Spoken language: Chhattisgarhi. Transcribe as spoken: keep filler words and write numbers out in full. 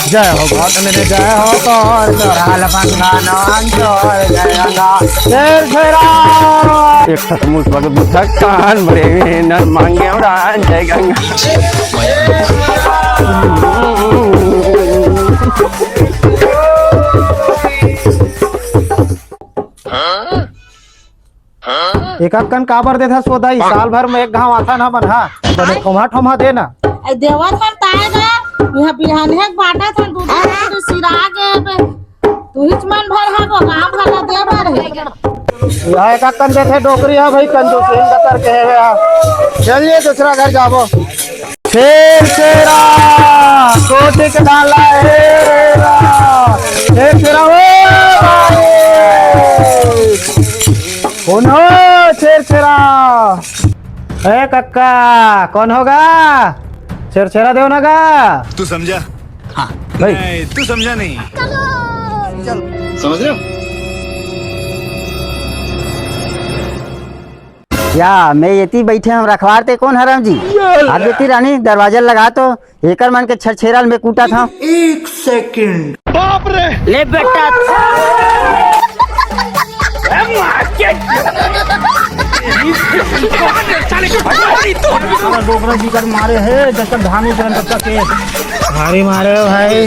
जय हो गौतम रे, जय हो गौर, तोरा लफंगा नाम चोर, जय गंगा, शेर शेरा। एक सतमुख भगत बुद्ध कान बड़े में नर मांगे उड़ान, जय गंगा। एक अक्कन काबर देथा सोदाई, साल भर में एक घाव आथन हमन हा, बने ठोमा ठोमा दे ना। ए देवत हन ताय गा, इहाँ बिहाने के बाटा थन, दू दू दू सिरा गे बे। तू हिच मन भर हा गो, गाँव भर ला दे बर हे। इहाँ एक अक्कन देथे डोकरी हा भाई, कंजूसी न करके हे बे हा। चलिए दूसरा घर जाबो। शेर शेरा, कोटिक डाला हे रेरा। शेर शेरा, ओ भाई। कोन हो छेरछेरा? ए कक्का, कोन हो गा? छेरछेरा देव ना गा? तू समझा? हाँ। भाई। नहीं, तू समझा नहीं। समझ रहे हो? या, मैं एती बैठे हंव रखवार, ते कोन हरव जी? आ बेटी रानी, दरवाजा लगा तो। एकर मन के छेरछेरा ल मैं कूटत हंव। एक सेकंड। बाप रे। ले बेटा। साला डोकरा जी कर मारे हे, जब तक धान नहीं करन तब तक के। भारी मारे हो भाई।